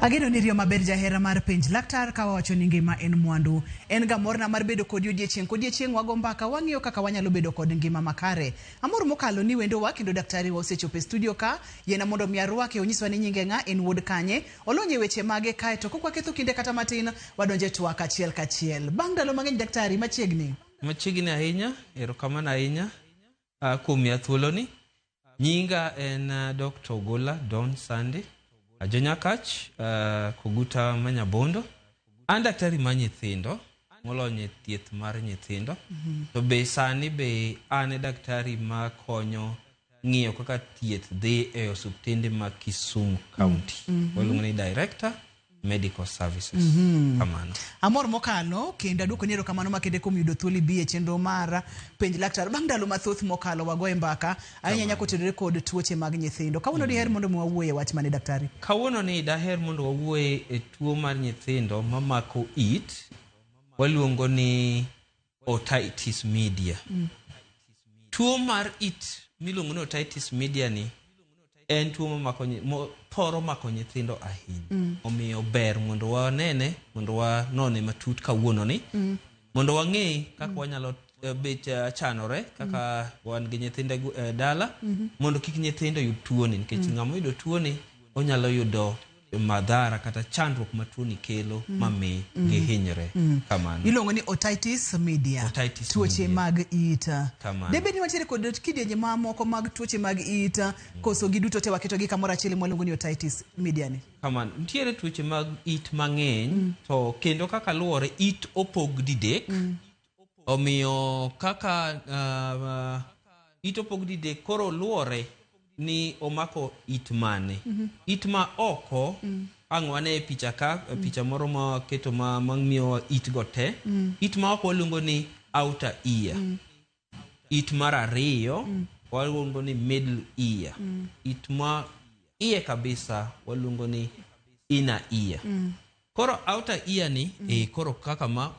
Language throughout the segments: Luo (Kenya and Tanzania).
Ageno ni riyo maber jahera mar penj laktar ka wawacho ni ngima en mwandu. En ga morna mar bedo kodi odiechieng' kodiechieng' wago mbaka wang'iyo kaka wanyalo bedo kod ngima makare. Amor mokalo ni wendowa kendo daktari wa osechopo e studio ka. Yiena mondo mi arwake onyiswa ni nyinge ng'a, en wuod kanye, olony e weche mage kae to kok waketho kinde kata matin wadonjo e twak achiel kachiel. Bang' ndalo mang'eny daktari machiegni. Machiegni ahinya, erokamano ahinya uh, kuom miya thuoloni. Nyinga en uh, Dr. Ogola Don Sandy Ajonyakach uh, Koguta Manyabondo. An daktari mar nyithindo molony e thieth mar nyithindo. To be sani be an e daktari ma konyo ng'iyo kaka thieth dhi e osuptende ma Kisumu County. Waluongo ni Director Medical Services. Kamano. Amor mokalo kendo aduoko ni erokamano makende kuom yudo thuolo ibi e chenro mar penj laktar bang' ndalo mathoth mokalo wagoye mbaka ahinya ahinya kotenore kod tuoche mag nyithindo. Kawuono diher mondo mi wawuoye wach mane daktari? Kawuono ni daher mondo wawuoye e tuo mar nyithindo mamako it waluongo ni otitis media. Tuo mar it miluongo ni otitis media ni en tuo mamako thoro mako nyithindo ahinya. Omiyo ber mondo wanene mondo wanone matut kawuono ni mondo wang'e kaka wanyalo bet chanore kaka wan gi nyithindo e dala mondo kik nyithindo yud tuoni nikech ng'ama oyudo tuoni onyalo yudo madhara kata chandruok ma tuoni kelo mami gihinyre kamano. Iluongo ni otitis media. Otitis tuoche media. Mag it. Kamano. Debed ni wantiere kod kidienje mamoko mag tuoche mag it koso giduto te waketogi kamoro achiel mwaluongo ni otitis media ni. Kamano. Nitiere tuoche mag it mang'eny to kendo kaka luwore it opog didek. Omiyo kaka it opog didek koro luwore ni omako it mane. It ma oko ang' wane e picha ka picha moro ma waketo ma mamiyowa it go te. It ma oko waluongo ni outer ear. It mar ariyo waluongo ni middle ear. It ma iye kabisa waluongo ni inner ear. Koro outer ear ni koro kaka ma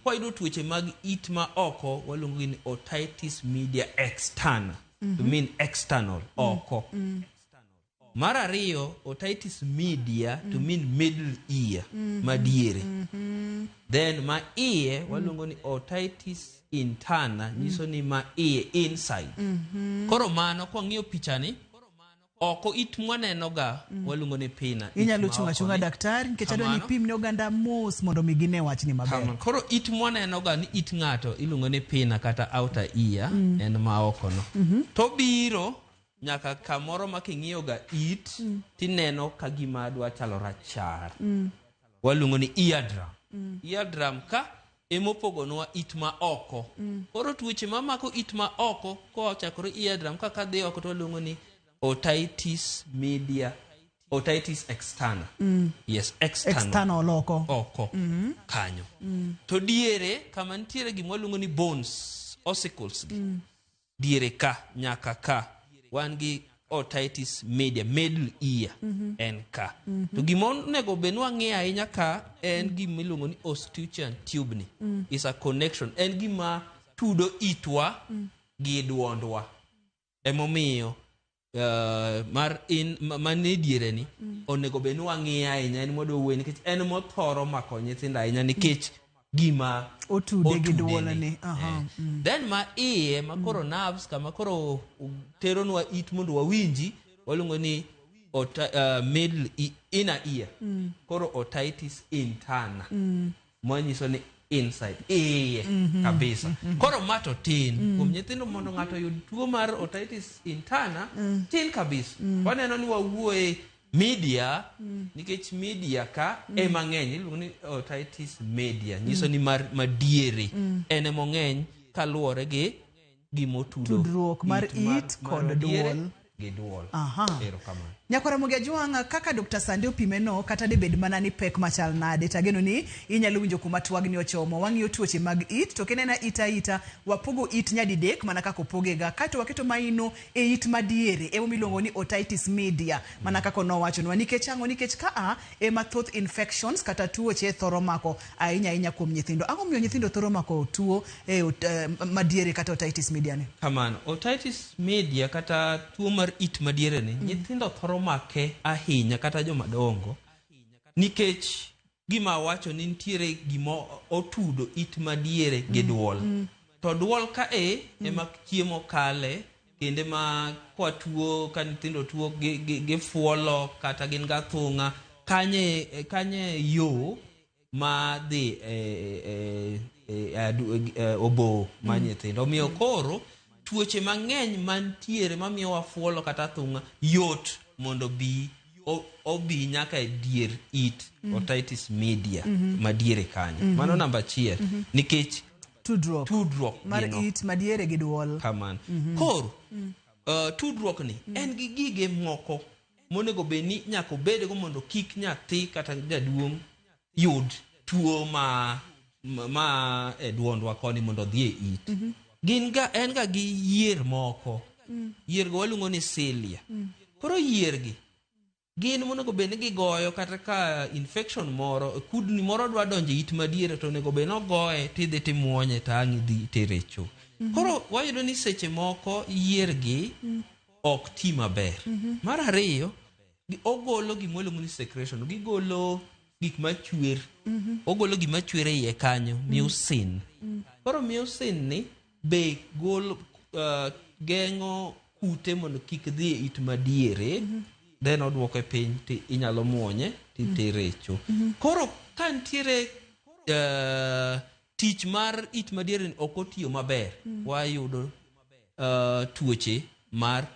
kwayudo tuoche mag it ma oko waluongo gi ni otitis media externa. To mean external, oko. Mar ariyo otitis media to mean middle ear, madiere. Then ma iye waluongo ni otitis interna, nyiso ni ma iye inside. Koro mano kwang'iyo pichani oko it mwaneno ga waluongo ni pina. It Inyalo ma chung' oko achung'a ni. daktari nikech adwa ni Kamano. ipim ne oganda mos mondo mi gine wachni maber. Kamano. Koro it mwaneno ga ni it ng'ato iluongo ni pina kata outer ear en ma oko no. To biro nyaka kamoro ma king'iyo ga it tineno ka gima dwa chalo rachar. Waluongo ni eardrum. Eardrum ka emopogonwa it ma oko. Koro tuoche mamako it ma oko kochakore eardrum ka kadhi oko to waluongo ni otitis media, otitis externa. Yes, external. External oko. Oko kanyo. To diere kama nitiere gima waluongo ni bones, ossicles gi. Diere ka nyaka ka wan gi otitis media, middle ear en ka. To gima onego bed ni wang'iyo ahinya ka en gima iluongo ni eustachian tube ni. Is a connection. En gima tudo itwa gi duondwa. Emomiyo mar in manie diere ni onego bed ni wang'iyo ahinya en mwadwa wuoye nikech en mothoro mako nyithindo ahinya nikech gima otude gi otude duol ni. ni. Aha. Then ma iye ma koro nerves kama koro teronwa it mondo wawinji waluongo ni middle inner ear. Koro otitis interna. Manyiso ni inside iye kabisa. Koro ma to tin kuom nyithindo mondo ng'ato oyud tuo mar otitis interna tin kabisa. Waneno ni wawuoye media nikech media ka ema ng'eny iluongo ni otitis media nyiso ni mar madiere en ema ong'eny kaluwore gi gimotudo Tudruok mar it kod madiere duol. gi duol. Aha. Erokamano. Nyakwara Ramogi Ajwang', kaka Dr. Sande opime no, kata debed mana ni pek machal nade, tageno ni inyalo winjo kuma twagni ochomo. Wang'iyo tuoche mag it, to kinena it aita, wapogo it nyadidek mana kaka opogega. Kaeto waketo maino e it madiere, emo miluongo ni otitis media, mana kaka nowachonwa. Nikech ang'o? Nikech kaa ema thoth infections kata tuoche thoro mako ahinya ahinya kuom nyithindo. Ang'o miyo nyithindo thoro mako tuo e madiere kata otitis media ni? Kamano. Otitis media kata tuo mar it madiere ni, nyithindo thoro make ahinya kata joma dongo. Nikech gima awacho ni nitiere gima otudo it madiere gi duol. To duol ka e ema chiemo kale kendo ema kwa tuo ka nyithindo tuo gifuolo kata gin gathung'a kanye kanye yo ma dhi e, e, e, e, e, obo ma nyithindo. Omiyo koro tuoche mang'eny mantiere mamiyo wafuolo kata athung'a yot mondo bi obi nyaka e dier it otitis media madiere kanyo. Mano namba achiel nikech tudruok tudruok mar gino. it madiere gi duol. Kamano. Koro tudruok ni en gi gige moko monego bed ni nyaka obedgo mondo kik nyathi kata jaduong' yud tuo ma ma e duondwa koni mondo odhi e it. Gin ga en ga gi yier moko. Yier go waluongo ni cilia. Koro yier gi gin monego bed ni gigoyo kata ka infection moro kudni moro dwa donjo e it madiere to onego bed ni ogoye tidhi timuonye to ang' idhi itere e cho. Koro wayudo ni seche moko yier gi ok ti maber. Mar ariyo, ogolo gima waluongo ni secretion, gigolo gik machwer. Ogolo gima chwer e iye kanyo, mucin. Koro mucin ni be golo geng'o kute mondo kik dhi e it madiere. Then oduoke piny ti inyalo muonye titere e cho. Koro ka nitiere tich mar it madiere ni ok otiyo maber, wayudo tuoche mar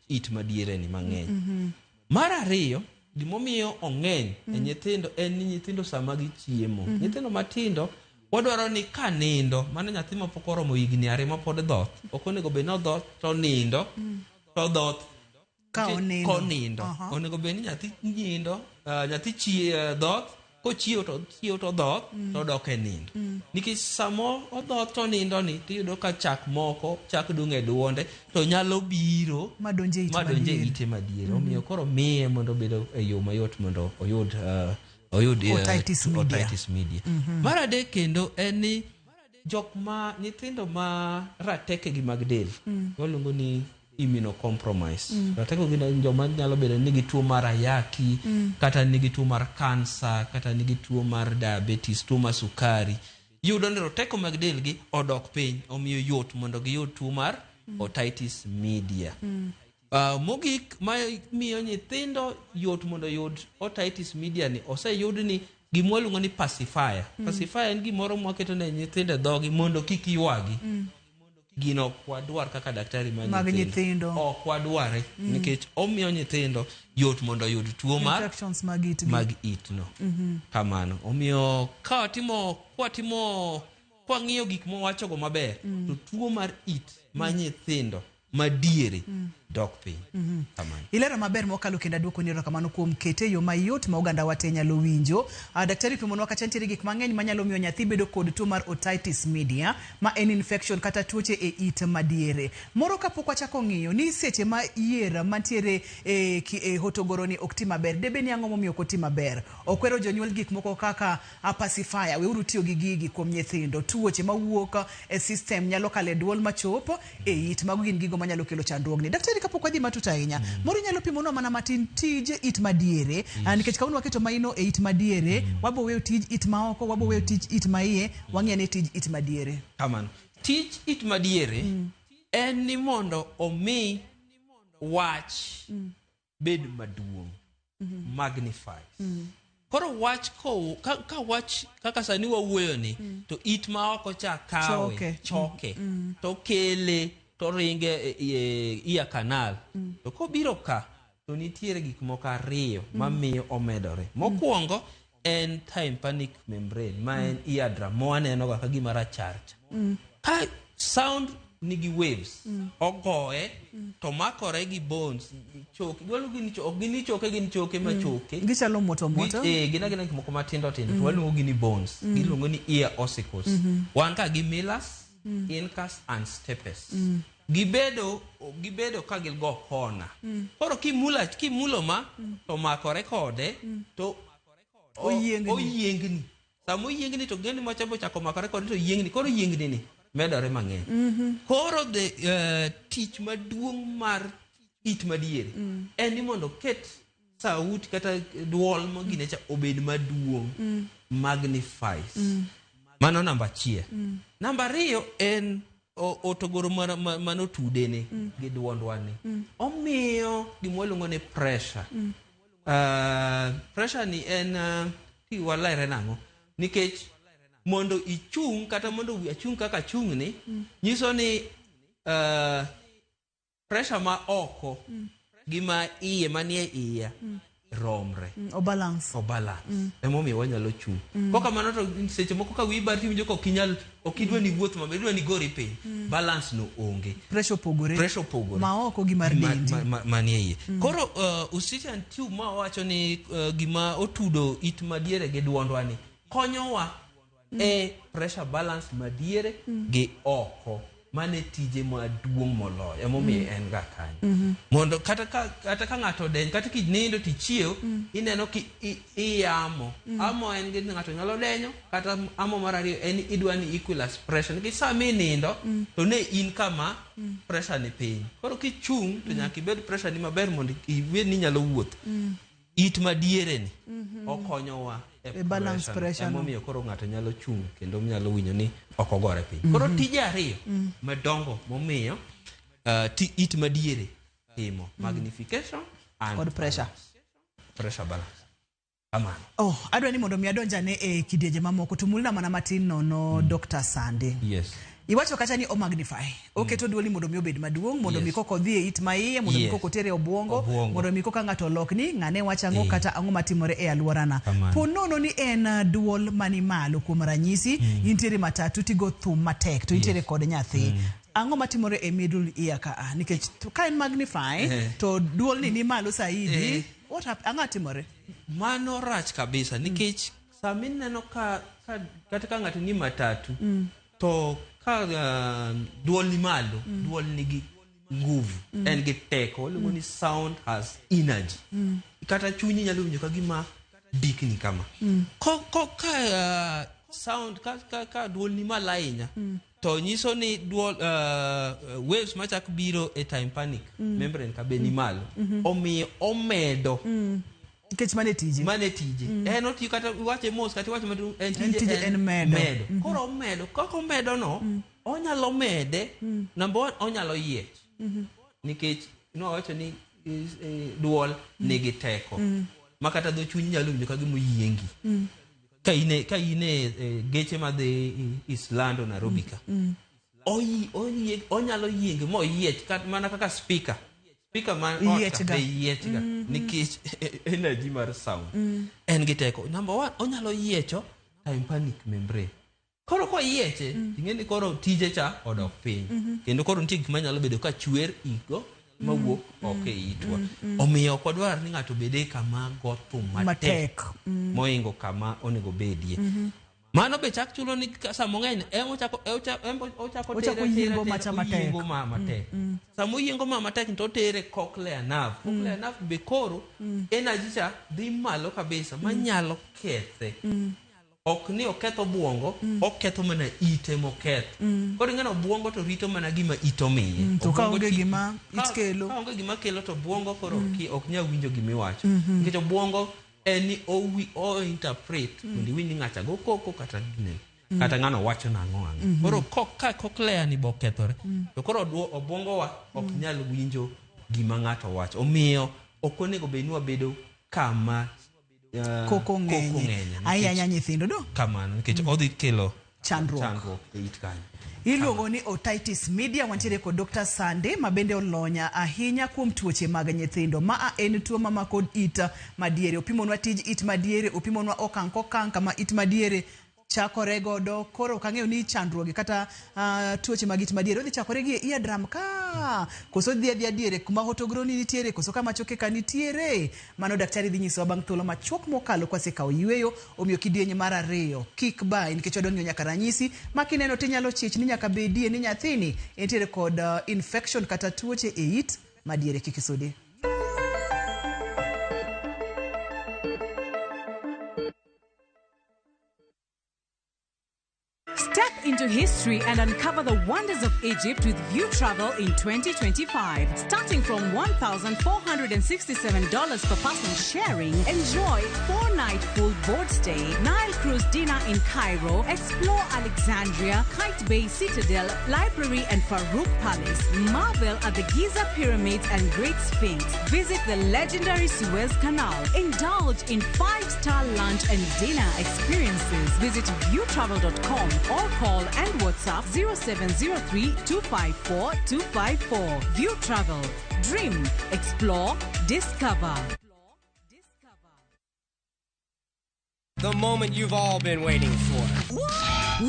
it madiere ni mang'eny. Mar ariyo, gimomiyo ong'eny e nyithindo en ni nyithindo sama gichiemo. Nyithindo matindo wadwaro ni ka nindo, mano nyathi mapok oromo higni ariyo mapod dhoth, ok onego bed ni odhoth to nindo, to dhoth Ka onindo. Konindo. Onego bed ni nyathi nindo, nyathi dhoth, kochiew to chiew to dhoth, to odok e nindo. Nikech sama odhoth to onindo ni, tiyudo ka chak moko, chak dung' e duonde, to nyalo biro madonje it madonje madiere. ite madiere. Omiyo koro miye mondo obed e yo mayot mondo oyud oyud Otitis media. otitis media. Mar adek kendo en ni jok ma nyithindo ma ratekegi mag del waluongo ni immunocompromised. Rateko gin joma nyalo bedo ni nigi tuo mar ayaki, kata nigi tuo mar kansa, kata nigi tuo mar diabetes, tuo mar sukari. Yudo ni roteko mag delgi odok piny, omiyo yot mondo giyud tuo mar otitis media. Mogik ma miyo nyithindo yot mondo oyud otitis media ni oseyud ni gima waluongo ni pacifier. Pacifier en gimoro mwaketo ne nyithindo e dhogi mondo kik ywagi. Gino ok wadwar kaka daktari mag nyithindo. Ok wadware nikech omiyo nyithindo yot mondo oyud tuo mar infections mag itgi. Mag it no. Kamano. Omiyo ka watimo kwatimo kwang'iyo gik mwawachogo maber to tuo mar it ma nyithindo madiere dok piny. Kamano. Ilero maber mokalo kendo aduoko ni erokamano kuom kete e yo mayot ma oganda wa te nyalo winjo. Daktari pimonwa kacha nitiere gik mang'eny manyalo miyo nyathi bedo kod tuo mar otitis media ma en infection kata tuoche e it madiere. Moro kapok wachako ng'iyo ni seche ma yier mantiere e, e hotogoro ni ok ti maber, debe ni ang'o momiyo ok oti maber? Okwero jonyuol gik moko kaka pacifier, weuru tiyo gi gigi kuom nyithindo. Tuoche mawuok e system nyalo kalo e duol machop e it. Mago gin gigo manyalo kelo chandruogni. Daktari kapok wadhi matut ahinya, moro inyalo pimonwa mana matin tij it madiere. Nikech kawuono waketo maino e it madiere, wabo weyo tij it maoko, wabo weyo tij it maiye, wang'iyo ane tij it madiere. Kamano. Tij it madiere en ni mondo omi wach bed maduong'. Magnifies. Koro wach ko, ka wach kaka sani wawuoyo ni to it ma oko cha kawe, choke, choke to kele to ringe e ear canal. To kobiro ka to nitiere gik moko ariyo mamiyo omedore. Mokwongo en tympanic membrane ma en eardrum ma waneno ga ka gima rachar cha. Ka sound nigi waves, ogoye to makore gi bones, choke, waluongo ni ok gin ni choke, gin choke ma choke. Gichalo moto moto. Gin agina gik moko matindo tindo to waluongo gi ni bones. Giluongo ni ear ossicles. Wan ka gi malleus, incus and stapes. Gibedo ka gigo kona. Koro kimulo ma to makore kode to Oyiengni. Oyiengni. Sama oyiengni to geni machabo chako makore kode to yiengni. Koro yiengni ni medore mang'eny. Koro the tich maduong' mar it madiere en ni mondo oket sauti kata duol mogine cha obed maduong', magnifies. Mano namba achiel. Namba ariyo en otogoro manotudene gi duondwa ni. Omiyo gima waluongo ni pressure. Pressure ni en walere nang'o? Nikech mondo ichung' kata mondo achung' kaka achung' ni, nyiso ni pressure ma oko gi ma iye manie iya romre. O balance. O balance. Emomiyo wanyalo chung'. Kokamano to seche moko ka wiyi bar tiwinjo ka ok inyal, ok idwa ni wuoth maber, idwa ni gori piny. Balance no onge. Pressure opogore. Pressure opogore. Ma oko gi mar dendi. Manie iye. Koro Eustachian tube ma wawacho ni gima otudo it madiere gi duondwa ni konyowa e pressure balance madiere gi oko. Mane tije maduong' moloyo, emomiyo en ga kanyo. Mondo kata ka ng'ato odeny, kata kinindo tichiew, ineno ki iyamo. Amo en gi ng'ato nyalo denyo, kata amo mar ariyo en idwa ni equalize pressure. Nikech sama inindo, to ne in kama pressure ni piny. Koro kichung' to nyaka ibed pressure ni maber mondo ibed ni inyalo wuotho. It madiere ni okonyowa e balance pressure no. Emomiyo koro ng'ato nyalo chung' kendo nyalo winjo ni ok ogore piny. Koro tije ariyo madongo momiyo it madiere timo magnification and kod pressure. Balance. Pressure balance. Kamano. Oh, adwa ni mondo mi adonjane e kidienje mamoko to mulna mana matin nono Dr. Sande. Yes. Iwacho kacha ni o magnify. Oketo duoli mondo mi obed maduong', mondo mi koko odhi e it ma iye, mondo mi koko otere obwongo, mondo mi koka ng'ato olokni, ng'ane wacho ang'o kata ang'o matimore e alworana. Po nono ni en duol mani malo kuom ranyisi, intiere matatu tigo thum matek to intiere kod nyathi. Ang'o matimore e middle ear ka a? Nikech ka en magnify to duol ni malo saidi, what ang'o timore? Mano rach kabisa nikech sama ineno ka kata ka ng'ato ni matatu to ka duol ni malo, duol nigi nguvu, en gi teko, waluongo ni sound has energy. Kata chunyi nyalo winjo ka gima dikni kama. Ka sound ka duol ni malo ahinya, to nyiso ni duol waves machak biro e tympanic membrane ka be ni malo, omiyo omedo. Nikech mane tije. Mane tije. En otiyo kata iwache mos kata iwache maduong', en tije en medo. Koro omedo, kaka omedo no, onyalo mede, number one, onyalo yiech. Nikech nwawacho ni duol nigi teko. Ma kata dho chuny nyalo winjo ka gima oyiengi. Ka ine geche madhi East London, Nairobi ka. Onyalo yienge moyiech mana kaka speaker. Speaker man ot ka be yiechga nikech energy mar sound. En gi teko. Number one, onyalo yiecho tympanic membrane. Koro koyieche, ing'e ni koro tije cha odok piny. Kendo koro nitie gik manyalo bedo ka chwer igo mawuok oko e itwa. Omiyo ok wadwar ni ng'ato obed e kama go thum matek mohingo kama onego bedie. Mano be chak chulo ni sama ng'eny ochako tere yiengo macha matek. Sama oyiengo ma matek to otere cochlear nerve. Cochlear nerve be koro energy cha dhi malo kabisa manyalo kethe. Ok ni oketho obwongo, oketho mana ite moketho. Koro ing'eno obwongo to rito mana gima it omiye. To ka onge gima it kelo. Ka onge gima kelo to obwongo koro ok nyal winjo gima iwacho. Nikech obwongo en ni o interpret mondo iwinj ni ng'acha go koko kata gine. Kata ng'ano wacho nang'o ang'o. Koro ka cochlear ni bo kethore, to koro obwongo wa ok nyal winjo gima ng'ato wacho. Omiyo ok onego bed ni wabedo kama koko ng'enye. Ahinya nyithindo do. Kamano nikech odhi kelo chandruok e it kanyo. Iluongo ni otitis media. Wantiere kod Dr. Sande ma bende olonya ahinya kuom tuoche mag nyithindo. Ma en tuo mamako it madiere. Opimonwa tij it madiere, opimonwa okang' kokang' kama it madiere chakore godo. Koro ok ang'eyo ni chandruoge kata tuoche mag it madiere odhi chakore gi e eardrum ka, koso dhi adhiya diere kuma hotogroni nitiere, koso kama choke ka nitiere. Mano daktari dhi nyisowa bang' thuolo machuok mokalo kwasekawo yweyo. Omiyo kidieny mar ariyo kik bayi nikech wadwa ng'iyo nyaka ranyisi ma kineno tinyalo chich ni nyaka bedie ni nyathini entiere kod infection kata tuoche e it madiere. Kik isudi. Step into history and uncover the wonders of Egypt with View Travel in 2025. Starting from $1,467 per person sharing, enjoy 4-night full board stay, Nile cruise dinner in Cairo, explore Alexandria, Qaitbay Citadel, Library and Farouk Palace, marvel at the Giza Pyramids and Great Sphinx, visit the legendary Suez Canal, indulge in 5-star lunch and dinner experiences. Visit viewtravel.com or call and WhatsApp 0703 254 254. View Travel. Dream, explore, discover. The moment you've all been waiting for.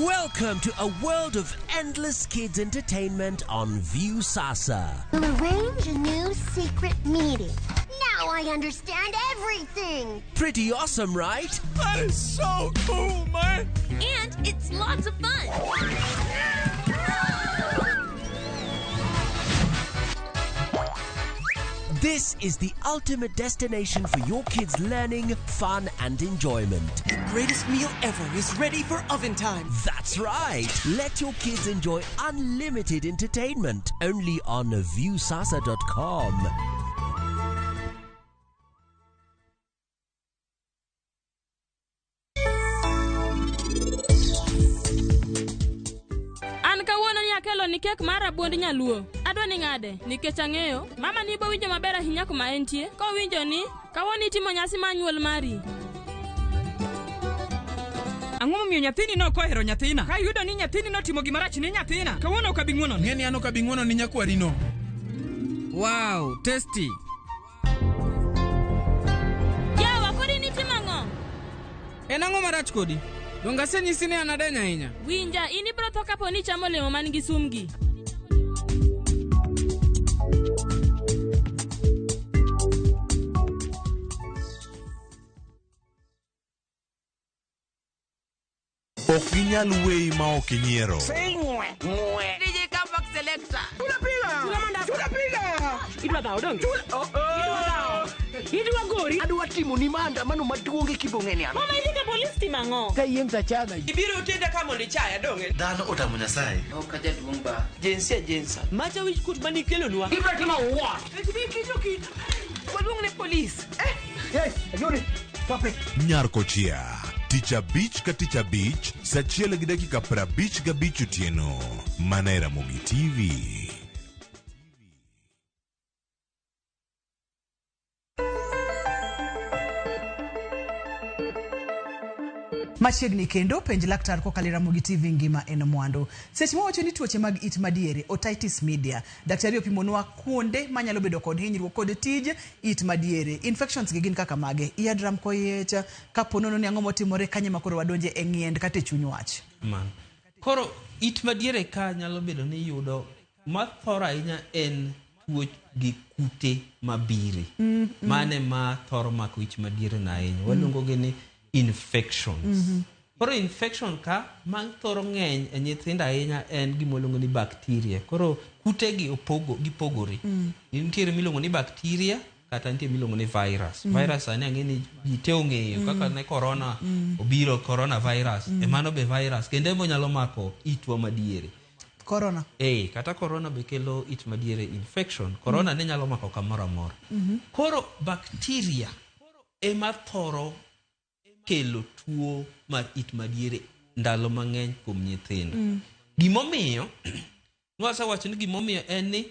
Welcome to a world of endless kids entertainment on Viusasa. We'll arrange a new secret meeting. Now I understand everything. Pretty awesome, right? That is so cool, man. And it's lots of fun. This is the ultimate destination for your kids' learning, fun, and enjoyment. The greatest meal ever is ready for oven time. That's right. Let your kids enjoy unlimited entertainment only on Viusasa.com. An kawuono ni akelo ni kek mar rabuond nyaluo. Adwa ni ng'ade, nikech ang'eyo, mama ni bowinjo maber ahinya kuma entie, kowinjo ni kawuono itimo nyasi mar nyuol mari. Ang'o momiyo nyathini ne ok ohero nyathina? Ka iyudo ni nyathini notimo gimarach ne nyathina, kawuono ok abi ng'wononi. Ng'e ni an ok abi ng'wono ni nyakwarino. Wow, tasty. Yawa, kodi nitimo ang'o? En ang'o marach kodi? Donge asenyisi ni an adeny ahinya? Winja, in ibiro tho kapo ni ichamo olemo man gi sum gi. Ok ginyal weyi ma ok inyiero. Adwa timo ni maandamano maduong' e kibong'e ni an. Mama idhi ka polis timo ang'o? Ibiro tenda ka mondo ichaya dong'e. Dhano otamo Nyasaye. Ok jaduong' ba. Jinsia jinsa. Macha wich kuot mane ikelonwa. Ibiro timo what? Waluong ne polis. Nyar Kochia. Tich abich ka tich abich, saa achiel gi dakika 55 otieno. Mana e Ramogi TV. Machiegni kendo penj laktar kokalo e Ramogi TV ngima en mwandu. Seche mawacho ni tuoche mag it madiere, otitis media, daktari opimonwa kuonde manyalo bedo kod hinyruok kod tij it madiere. Infections gi gin kaka mage? Eardrum koyiech, kapo nono ni ang'o motimore kanye ma koro wadonje e ng'iend kata e chuny wach. Man. Koro it madiere ka nyalo bedo ni yudo mathoro ahinya en tuo gi kute mabire. Mane ma thoro mako ich madiere na ahinya. Waluongo gi ni infections. Koro infection ka ma thoro ng'eny e nyithindo ahinya en gima waluongo ni bacteria. Koro kute gi opogo gipogore. Nitiere miluongo ni bacteria kata nitie miluongo ni virus. Virus sani ang'e ni ji te ong'eyo kaka ne corona obiro coronavirus. E mano be virus kendo ema onyalo mako itwa madiere. Corona. Kata corona be kelo it madiere infection. Corona ne nyalo mako kamoro amora. Koro bacteria ema thoro kelo tuo mar it madiere ndalo mang'eny kuom nyithindo. Gimomiyo nwasewacho ni gimomiyo en ni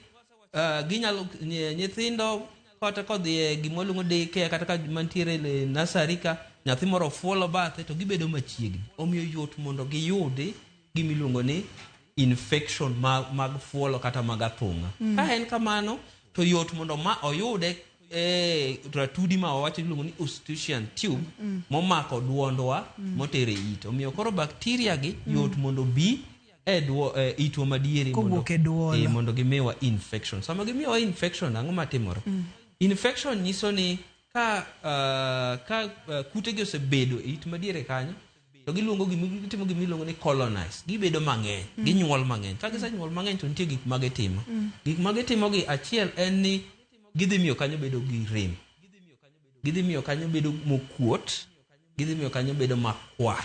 ginyalo nyithindo kata kodhi e gima waluongo daycare kata ka mantiere e nursery ka nyathi moro ofuolo bathe to gibedo machiegni. Omiyo yot mondo giyudi gimiluongo ni infection mag fuolo kata mag athung'a. Ka en kamano to yot mondo ma oyude ratudi ma wawacho iluongo ni eustachian tube momako duondwa motere it. Omiyo koro bacteria gi yot mondo bi e itwa madiere Kowuok e duol. Mondo gimiwa infection. Sama gimiwa infection ang'o matimore? Infection nyiso ni ka kutegi osebedo e it madiere kanyo to giluongo gitimo gima iluongo ni colonize. Gibedo mang'eny, ginyuol mang'eny. Ka gisenyuol mang'eny to nitie gik ma gitimo. Gik ma gitimo gi achiel en ni gidhi miyo kanyo bedo gi rem. Gidhi miyo kanyo bedo mokuot, gidhi miyo kanyo bedo makwar.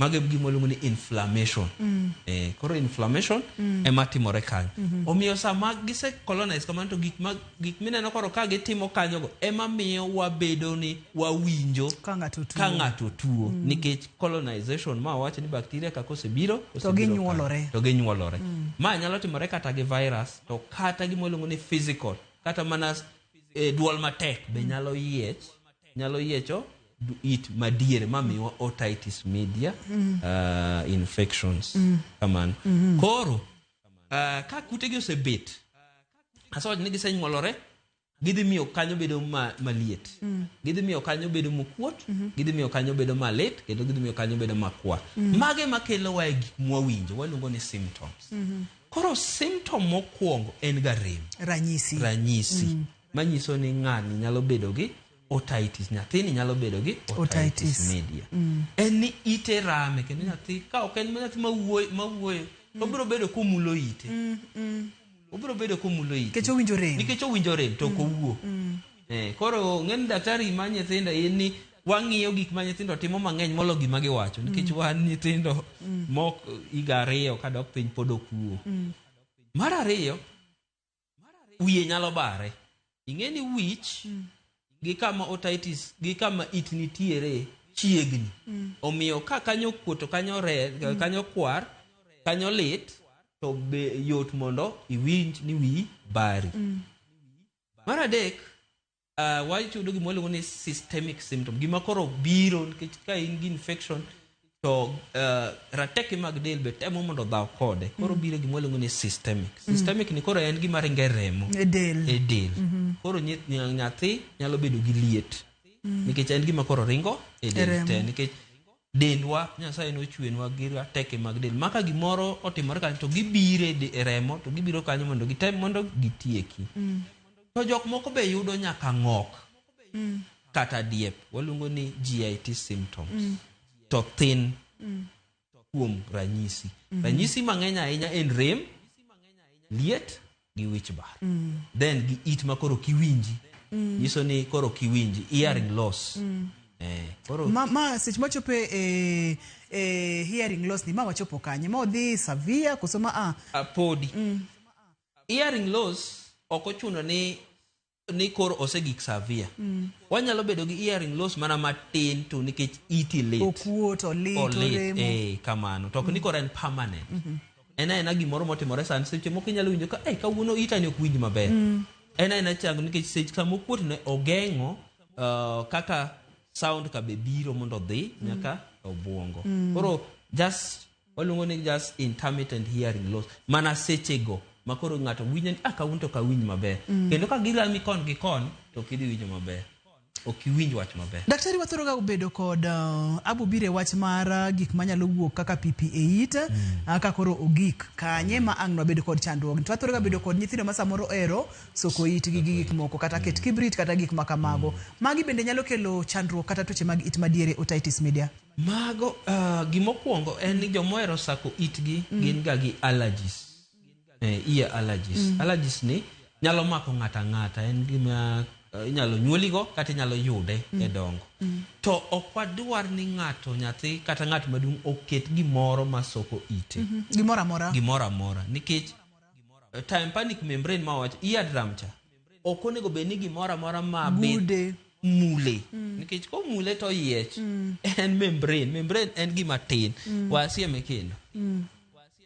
Mago e gima waluongo ni inflammation. Koro inflammation ema timore kanyo. Omiyo sama gise colonize kamano to gik ma gik mineno koro ka gitimo kanyogo ema miyo wabedo ni wawinjo Ka ng'ato tuo. ka ng'ato tuo nikech colonization ma wawacho ni bacteria ka kosebiro To osebiro ginyuolore. kanyo, to ginyuolore. Ma nyalo timore kata gi virus to kata gima waluongo ni physical kata mana duol matek be nyalo yiech nyalo yiecho it madiere mamiwa otitis media infections kamano. Koro ka kutegi osebet asewacho ni gisenyuolore gidhi miyo kanyo bedo maliet gidhi miyo kanyo bedo mokuot gidhi miyo kanyo bedo malit kendo gidhi miyo kanyo bedo makwar. Mage makelowa e gik mwawinjo waluongo ni symptoms. Koro symptom mokwongo en ga rem, Ranyisi. ranyisi manyiso ni ng'ani nyalo bedo gi otitis, nyathini nyalo bedo gi otitis Otitis. media. En ni ite rame kendo nyathi ka ok en nyathi mawuoyo to obiro bedo komulo ite. Obiro bedo komulo ite. Nikech owinjo rem. Nikech owinjo rem to ok owuo. Koro ng'eny daktari ma nyithindo en ni wang'iyo gik ma nyithindo timo mang'eny molo gima giwacho nikech wan nyithindo mok higa 2 kadok piny pod ok wuo. Mar ariyo, wiye nyalo bare. Ing'e ni wich gi kama otitis gi kama it nitiere chiegni. Omiyo ka kanyo kuot to kanyo kanyo kwar, kanyo lit, to be yot mondo iwinj ni wiyi bari. Mar adek, wayudo gima waluongo ni systemic symptom. Gima koro biro nikech ka in gi infection to rateke mag del be temo mondo odhaw kode. Koro biro gima waluongo ni systemic. Systemic ni koro en gima ringo e remo. E del. E del. Koro nyathi nyalo bedo gi liet. Nikech en gima koro ringo e del te. Nikech dendwa Nyasaye nochwenwa gi rateke mag del. Ma ka gimoro otimore kanyo to gibiro e remo to gibiro kanyo mondo gitem mondo gitieki. To jok moko be yudo nyaka ng'ok. Kata diep. Waluongo ni GIT symptoms. To thin kuom ranyisi. Ranyisi mang'eny ahinya en rem, liet gi wich bar. Then gi it ma koro kiwinji. Nyiso ni koro kiwinji, hearing loss. Koro Ma seche machopo e hearing loss ni ma wachopo kanye? Ma odhi severe koso ma a? Podi. Hearing loss ok ochuno ni koro osegik severe. Wanyalo bedo gi hearing loss mana matin to nikech iti lit. Okuot, olit, oremo. Kamano. To ok ni koro en permanent. En aena gimoro motimore sani seche moko inyalo winjo ka kawuono ita ni ok winj maber. En aena chango nikech seche sama okuot ne ogeng'o kaka sound ka be biro mondo odhi nyaka obwongo. Koro just waluongo ni just intermittent hearing loss. Mana sechego ma koro ng'ato winjo ni kawuono to kawinj maber. Kendo ka girami kon gi kon to ok idhi winjo maber. Ok iwinj wach maber. Daktari wathoro ga bedo kod abobire wach mar gik manyalo wuok kaka pipi e it ka koro ogik kanye ma ang' nwabedo kod chandruok. To wathoro ga bedo kod nyithindo ma samoro ohero soko itgi gi gik moko kata ket kibrit kata gik ma kamago. Magi bende nyalo kelo chandruok kata tuoche mag it madiere otitis media. Mago gimokwongo en ni jomohero sako itgi gin ga gi allergies. Ear allergies. Allergies ni nyalo mako ng'ato ang'ata, en gima inyalo nyuoligo kata inyalo yude e dongo. To ok wadwar ni ng'ato nyathi kata ng'at maduong' oket gimoro masoko ite. Gimoro amora. Gimoro amora. Nikech tympanic membrane ma wawacho, eardrum cha, ok onego bed ni gimoro amora ma Gude. mule. Nikech komule to oyiech. En membrane. Membrane en gima tin. Wasieme kendo.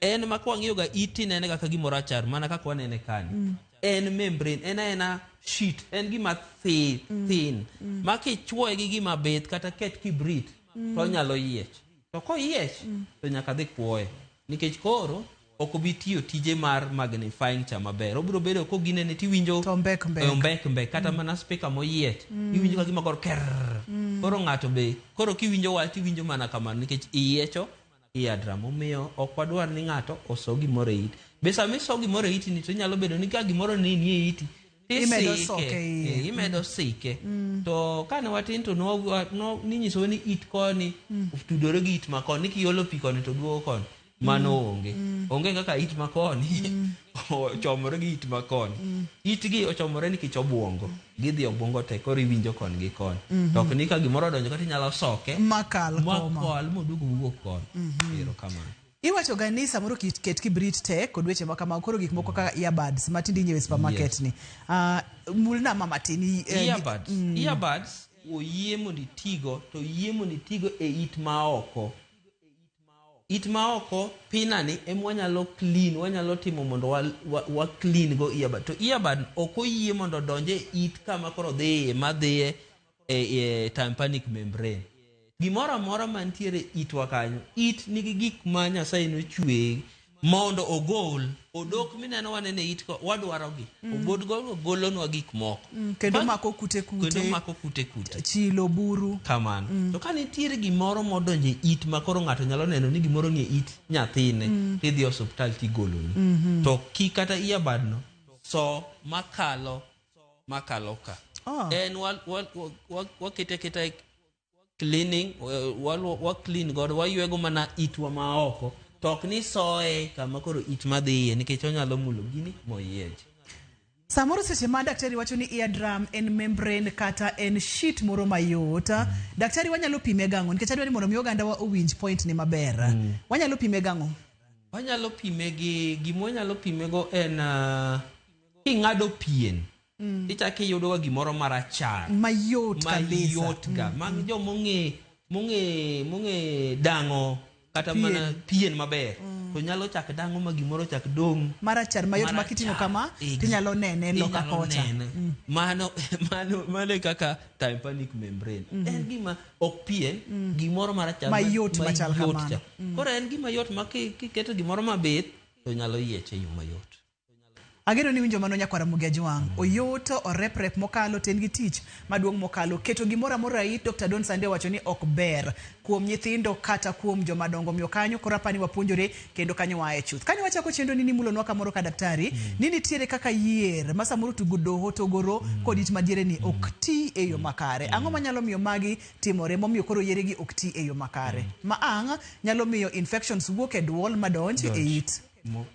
En ma kwang'iyo ga it tinene ga ka gimoro achar mana kaka wanene kani. En membrane, en aena sheet, en gima thin. Ma kichuoye gi gima bith kata ket kibrit to onyalo yiech. To koyiech to nyaka dhi kuoye. Nikech koro ok obi tiyo tije mar magnifying cha maber. Obiro bedo koginene tiwinjo to mbek mbek. Mbek mbek kata mana speaker moyiech. Iwinjo ka gima koro kerr. Koro ng'ato be koro kiwinjo wach tiwinjo mana kamano nikech iyiecho eardrum. Omiyo ok wadwar ni ng'ato oso gimoro e it. Be sama iso gimoro e iti ni to inyalo bedo ni ka gimoro ni nie iti imedo soke iye. Imedo sike. To kane watin to ninyisowa ni it koni otudore gi it makoni, ni kiolo pi koni to duogo koni. Mano onge. Onge kaka it makoni ochomore gi it makoni. Itgi ochomore nikech obuongo. Gidhi obuongo te koro iwinjo koni gi koni. To ok ni ka gimoro odonjo kata inyalo soke Makal koma. Makal moduog owuok koni. Erokamano. Iwacho ga ni samoro ket kibrit tek kod weche ma kamago koro gik moko kaka earbuds ma tinde inyiewo e supermarket ni. Mulna ma matin. Earbuds. Earbuds oyie mondo itigo to oyie mondo itigo e it maoko. It maoko pina ni ema wanyalo clean, wanyalo timo mondo wa clean go earbud. To earbud ok oyie mondo odonj e it kama koro dhiye madhiye e tympanic membrane. Gimoro amora mantiere itwa kanyo, it nigi gik ma Nyasaye nochweye mondo ogol. Odok mineno waneno e it ko, wadwarogi. Obodgo golonwa gik moko. Kendo mako kute kute. Kendo mako kute kute. Chilo, buru. Kamano. To ka nitiere gimoro modonjo e it ma koro ng'ato nyalo neno ni gimoro ni e it nyathine, tidhi e osuptal tigoloni. To ki kata earbud no, so makalo ka. En wakete aketa cleaning, wa clean godo, waywego mana itwa ma oko. To ok ni soe kama koro it madhiye nikech onyalo mulo gini moyiech. Samoro seche ma daktari wacho ni eardrum en membrane kata en sheet moro mayot, daktari wanyalo pime gang'o? Nikech adwa ni mondo mi oganda wa owinj point ni maber. Wanyalo pime gang'o? Wanyalo pime gi gima wanyalo pime go en king'ado pien. Ichako iyudo ga gimoro marachar. Mayot kabisa. Mayot ga. Mag joma mong'e dang'o kata mana pien maber. To nyalo chak dang'o ma gimoro chak dong'. Marachar mayot ma kiting'o kama tinyalo nene loka kocha. Mano mano kaka tympanic membrane. En gima ok pien, gimoro marachar mayot machal kamano. Koro en gima yot ma kiketo gimoro mabith to nyalo yieche e yo mayot. Ageno ni winjo mano nyakwara Ramogi Ajwang'. Oyot, oreprep mokalo, to en gi tich maduong' mokalo. Keto gimoro amora e it, Dr. Don Sande wacho ni ok ber kuom nyithindo kata kuom joma dongo. Omiyo kanyo koro apani wapuonjore kendo kanyo wae chuth. Kanyo wachako chenro ni nimulonwa kamoro ka daktari, ni nitiere kaka yier ma samoro tugo doho to goro kod it madiere ni ok ti e yo makare. Ang'o manyalo miyo magi timore momiyo koro yieregi ok ti e yo makare? Ma ang' nyalo miyo infections wuok e duol madonj e it.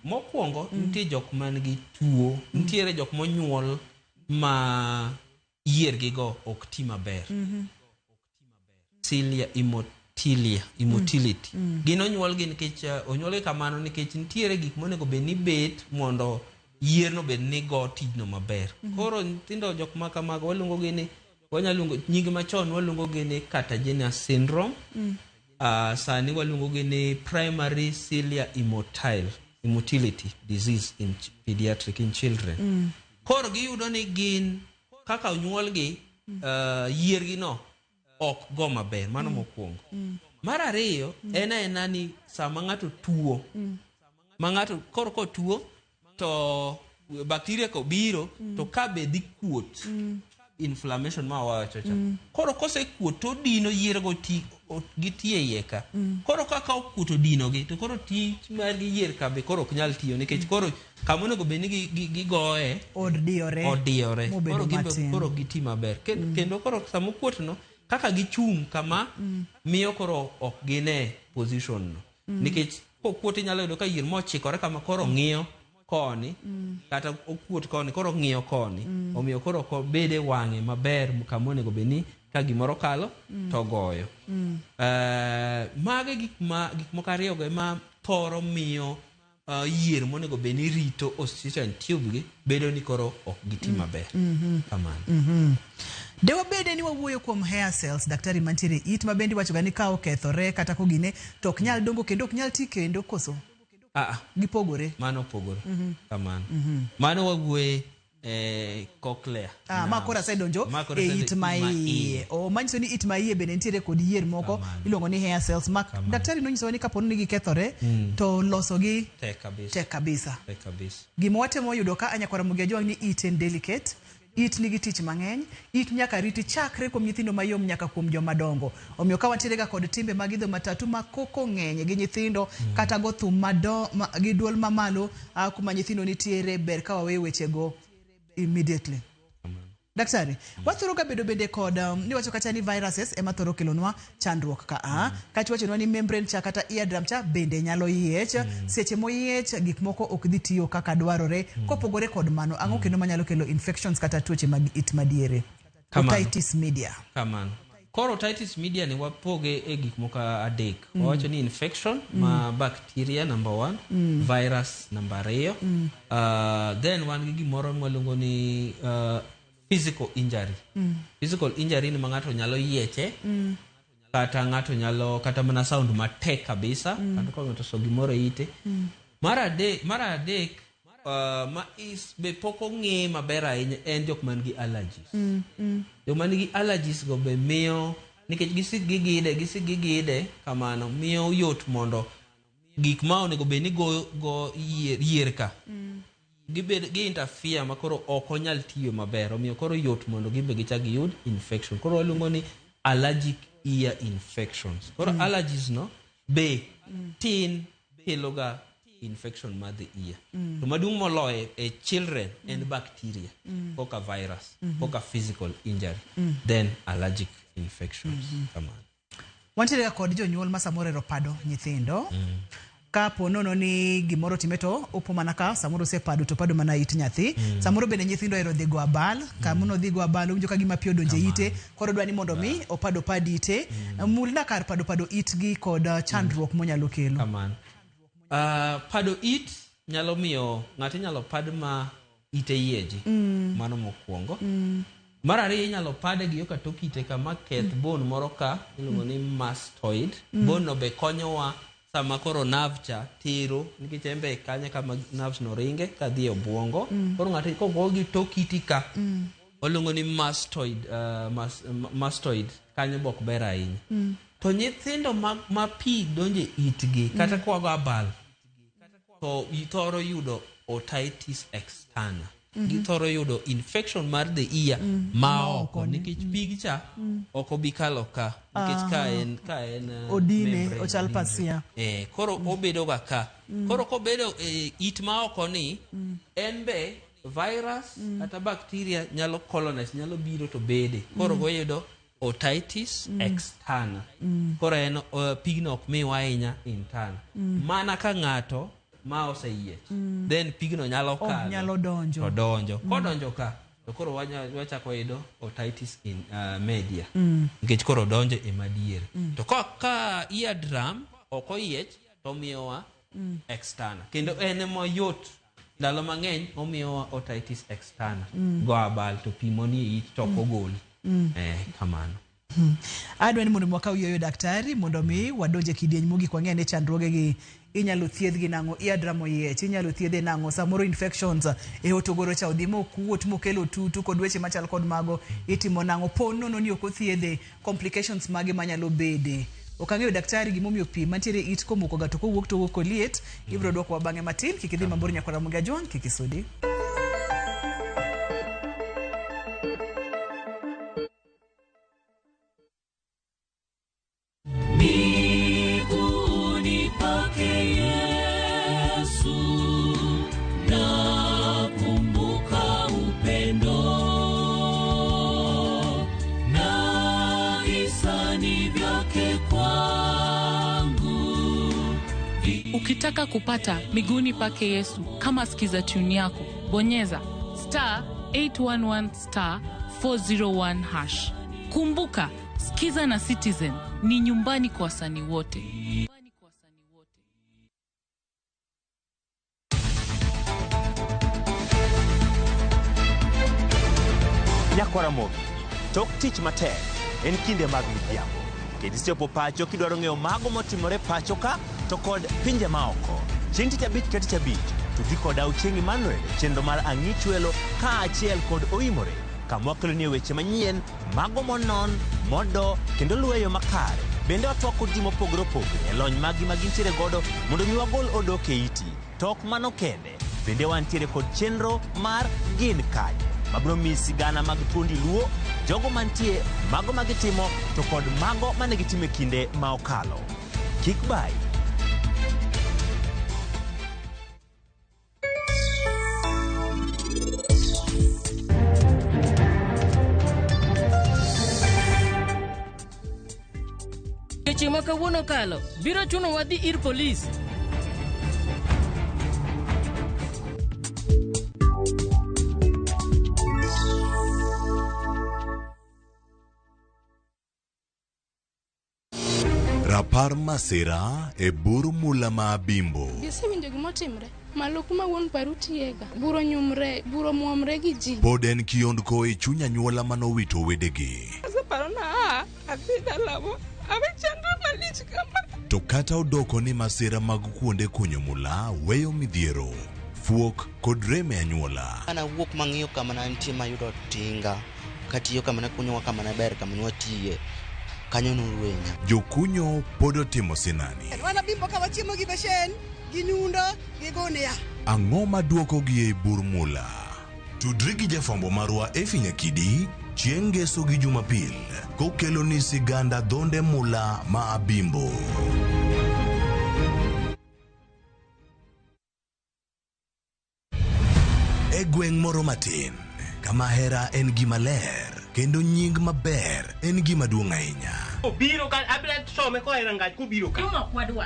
Mokwongo, nitie jok man gi tuo, nitiere jok monyuol ma yiergigo ok ti maber. Cilia immotility. Gin onyuolgi nikech onyuolgi kamano nikech nitiere gik monego bed ni bet mondo yierno bed ni go tijno maber. Koro nyithindo jok ma kamago waluongo gi ni, wanyalo nying machon waluongo gi ni Kartagener syndrome. Sani waluongo gi ni primary cilia immotility disease in pediatric in children. Koro giyudo ni gin kaka onyuolgi, yiergi no ok go maber, mano mokwongo. Mar ariyo, en aena ni sama ng'ato tuo, ma ng'ato koro kotuo to bacteria ko biro to ka be dhi kuot, inflammation ma wawacho cha. Koro kosekuot to dino yiergo gitie iye ka. Koro kaka okuot odinogi to koro tich margi yier ka be koro ok nyal tiyo nikech koro kama onego bed ni gigoye odiyore. Koro koro giti maber. Kendo koro sama okuot no kaka gichung' kama miyo koro ok gine position no. Nikech kokuot inyalo yudo ka yier mochikore kama koro ng'iyo koni, kata okuot koni koro ng'iyo koni. Omiyo koro ok obed e wang'e maber kama onego bed ni ka gimoro kalo to goyo. Mage gik moko ariyo go ema thoro miyo yier monego bed ni rito eustachian tube gi bedo ni koro ok giti maber. Kamano. De wabede ni wawuoyo kuom hair cells, daktari mantiere it ma bende iwacho ga ni ka okethore kata kogine to ok nyal dongo kendo ok nyal ti kendo koso? Gipogore. Mano opogore. Kamano. Mano wawuoye cochlea. Ma koro asedonjo e it ma iye. Manyiso ni it ma iye bende nitiere kod yier moko iluongo ni hair cells. Ma daktari nonyisowa ni kapo ni gikethore to losogi tek kabisa. Gima watemo yudo ka anyakwara Ramogi Ajwang' ni it en delicate. It nigi tich mang'eny, it nyaka riti chakre kuom nyithindo mayom nyaka kuom joma dongo. Omiyo ka wantiere ga kod timbe mag idho matatu ma koko ng'eny gi nyithindo kata go thum gi duol mamalo kuma nyithindo nitiere, ber ka waweyo wechego immediately. Daktari, wathoro ga bedo bende kod niwacho kata ni viruses ema thoro kelonwa chandruok ka a. Kata iwachonwa ni membrane cha kata eardrum cha bende nyalo yiech. Seche moyiech gik moko ok dhi tiyo kaka dwarore. Kopogore kod mano, ang'o kendo manyalo kelo infections kata tuoche mag it madiere? Kamano. Otitis media. Kamano. Koro otitis media ni wapoge e gik moko adek. Wawacho ni infection ma bacteria number 1, virus number 2. Then wan gi gimoro mwaluongo ni physical injury. Physical injury ni ma ng'ato nyalo yieche, kata ng'ato nyalo kata mana sound matek kabisa, kata ka ng'ato so gimoro e ite. Mar adek ma is be pok ong'e maber ahinya en jok man gi allergies. Jok man gi allergies go be miyo nikech gisik gigide kamano miyo yot mondo gik ma onego bed ni go yier ka gibed gi interfere ma koro ok onyal tiyo maber, omiyo koro yot mondo gimbe gichak giyud infection. Koro waluongo ni allergic ear infections. Koro allergies no be tin keloga infection mar the ear. To maduong' moloyo e children en bacteria, koka virus, koka physical injury, then allergic infections. Kamano. Wantiere ga kod jonyuol ma samoro ohero pado nyithindo. Kapo nono ni gimoro time to opo mana ka samoro osepado to pado mana it nyathi. Samoro bende nyithindo ohero dhi go abal, kama odhi go abal owinjo ka gima pi odonjo e ite, koro dwa ni mondo mi opado pad ite. Mulna kar pado pado itgi kod chandruok monyalo kelo. Kamano. Pado it nyalo miyo ng'ato inyalo pad ma ite yieji. Mano mokwongo. Mar ariyo inyalo pade gi yo ka tok ite kama keth bone moro ka iluongo ni mastoid. Bone no be konyowa sama koro nerve cha tero nikech en be kanyo kama nerves no ringe kadhi e obwongo. Koro ng'ato kogo gi tok iti ka waluongo ni mastoid, mastoid kanyo be ok ber ahinya. To nyithindo ma pi donje itgi kata kwago abal to githoro yudo otitis externa. Githoro yudo infection mar the ear ma oko nikech pig cha ok obi kalo ka nikech ka en odine ochal pasia. Koro obedo ga ka. Koro kobedo it ma oko ni en be virus kata bacteria nyalo colonize, nyalo biro to bede. Koro goyudo otitis externa. Koro en pigno ok miwa ahinya internal. Mana ka ng'ato ma oseyiech, then pigno nyalo kalo, nyalo donjo. To donjo. Kodonjo ka to koro wachako yudo otitis in media. Nikech koro donjo e madiere. To ka eardrum ok oyiech to miyowa externa. Kendo en ema yot ndalo mang'eny omiyowa otitis externa. Go abal to pimo ni it to ok ogol. Kamano. Adwa ni mondo wakaw yueyo daktari mondo mi wadonje kidieny mogik wang'e ni chandruoge gi inyalo thiedhgi nang'o, eardrum oyiech inyalo thiedhe nang'o, samoro infections e hotogoro cha odhi mokuot mokelo tutu kod weche machal kod mago itimo nang'o, po nono ni ok othiedhe, complications mage manyalo bede. Ok ang'eyo daktari gimomiyo pi mantiere it komoko ga to kowuok to owuok koliet. Ibiro dwokowa bang'e matin, kik idhi mabor nyakwara Ramogi Ajwang', kik isudi. Miguuni pake Yesu, nakumbuka upendo na hisani vyake kwangu. Ukitaka kupata miguuni pake Yesu kama sikiza tune yako, bonyeza star 811 star 401 hash. Kumbuka, Sikiza na Citizen ni nyumbani kwa wasanii wote. Nyakwara Ramogi, tok tich matek en kinde mag midhiambo. Kendo isechopo pacho kidwaro ng'eyo mago motimore pacho ka to kod pinje maoko. Chieng' tich abich ka tich abich, tudri koda Ochieng' Emmanuel e chenro mar Ang'ich Welo kaachiel kod Oimore, kama wakeloni weche manyien, mago monon, modo kendo luwo e yo makare. Bende watwak kod ji mopogore opogore e lony maggi ma gintiere godo mondo mi wagol odok e iti. To ok mano kende, bende wantiere kod chenro mar Gin Kanye, mabiro miyi sigana mag thuondi Luo, jogo mantie, mago ma gitimo to kod mago mane gitimo e kinde ma okalo. Kik bayi. Odiochieng' ma kawuono okalo biro chuno wadhi ir polis. Rapar masira e bur mula ma Abimbo. Gisewinjo gimotimre malo kuma wuon paru tiyega buro nyumre buro muomre gi ji. Pod en kiondko e chuny anyuola manowito wedegi. Aseparo na aa adhi dalawa awe chandruok malich kama. To kata odoko ni masira mag kuonde kunyo mula weyo midhiero, fuok kod rem e anyuola. An awuok mang'iyo kama ne antie mayudo tinga katiyo kama ne kunyowa kama ne ber kama ne watiye kanyo norwenya. Jokunyo pod otimo sinani. Wan Abimbo ka wachiemo gi besen, gi nyundo, gi gunia. Ang'o maduokogi ei bur mula? Tudri gi jafwambo marwa Effie Nyakidi chieng' ngeso gi Jumapil kokelo ni siganda dhonde mula ma Abimbo. E gweng' moro matin, kama hera en gima ler kendo nying maber en gima duong' ahinya. Obiro ka abiro some koa e rangach kobiro ka.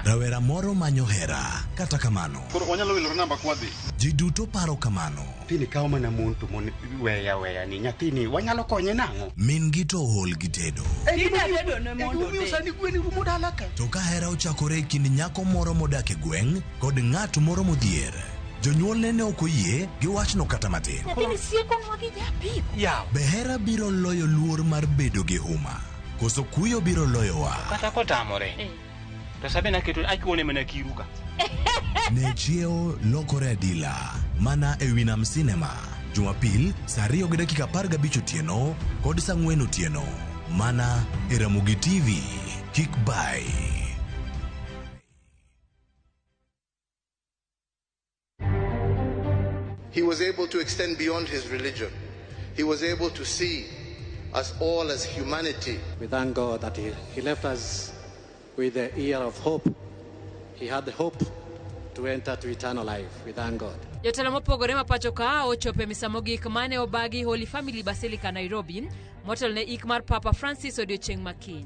Rawera moro manyo hera, kata kamano, Koro wanyalo wilore namba kwadhi. ji duto paro kamano. Nyathini kawo mana mon to mon weya weya ni nyathini wanyalo konye nang'o? Min gi to ool gi tedo. Gimomiyo sani gwen rumo dala ka. To ka hera ochakore e kind nyako moro modak e gweng' kod ng'at moro modhier, jonyuolne ne ok oyie gi wachno kata matin. Nyathini siekonwa gi japiko. Be hera biro loyo luor mar bedo gi huma? Koso kuyo biro loyowa? Kata kotamore. To sabina keto achuone mana kiru ka. Ne chiewo lokore adila mana e Winam Cinema Jumapil saa 2:15 otieno kod saa 4 otieno mana e Ramogi TV. Kik bai. He was able to extend beyond his religion. He was able to see us all as humanity. We thank God that he left us with the ear of hope. He had the hope to enter to eternal life. We thank God. Jotelo mopogore ma pacho ka ochopo e misa mogik mane obagi Holy Family Basilica Nairobi motelo ne ik mar Papa Francis odiochieng' ma kiny.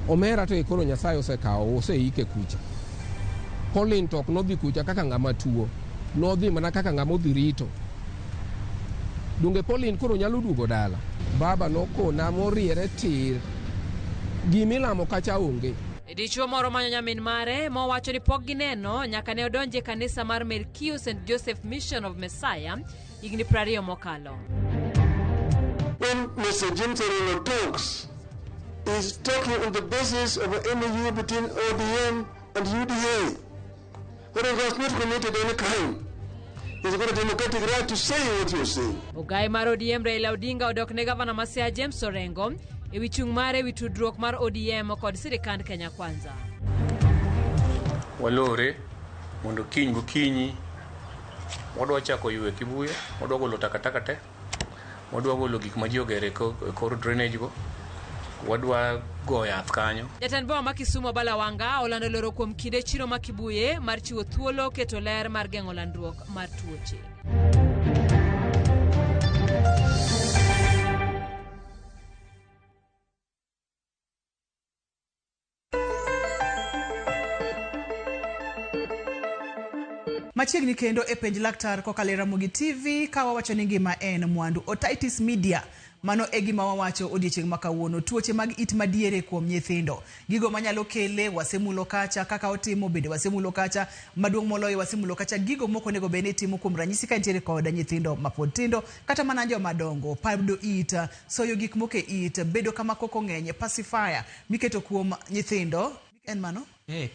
Omera to e koro Nyasaye osekawo oseike kucha. Pauline to ok nodhi kucha kaka ng'ama tuo. Nodhi mana kaka ng'ama odhi rito. Donge Pauline koro nyalo duogo dala? Baba nokona moriere tir. Gimilamo kacha onge. Dichuo moro manyo nyamin mare mowacho ni pok gineno nyaka ne odonje e kanisa mar Melkio St Joseph Mission of Messiah higni 20 mokalo. When Mr. James Orengo talks, he's talking on the basis of an MOU between ODM and UDA. Orengo has not committed any crime. He's got a democratic right to say what you're saying. Ogai mar ODM Raila Odinga odok ne gavana ma Siaya James Orengo ewi chung' mare ewi tudruok mar ODM kod sirikand Kenya Kwanza. Walore mondo kiny gokinyi wadwa chako ywe Kibuye, wadwa golo takataka te, wadwa golo gik ma ji ogero e kor drainage go, wadwa go yath kanyo. Jatend boma ma Kisumu Abala Wanga olando loro kuom kinde chiro ma Kibuye mar chiwo thuolo keto ler mar geng'o landruok mar tuoche. Machiegni kendo e penj laktar kokalo e Ramogi TV ka wawacho ni ngima en mwandu. Otitis media, mano e gima wawacho odiechieng' ma kawuono. Tuoche mag it madiere kuom nyithindo. Gigo manyalo kele wasemulo kacha, kaka otimo bende wasemulo kacha, maduong' moloyo wasemulo kacha, gigo moko onego bed ni itimo kuom ranyisi ka nitiere kod nyithindo mapod tindo kata mana joma dongo. Pado it, soyo gik moko e it, bedo kama koko ng'enye, pacifier miketo kuom nyithindo, en mano?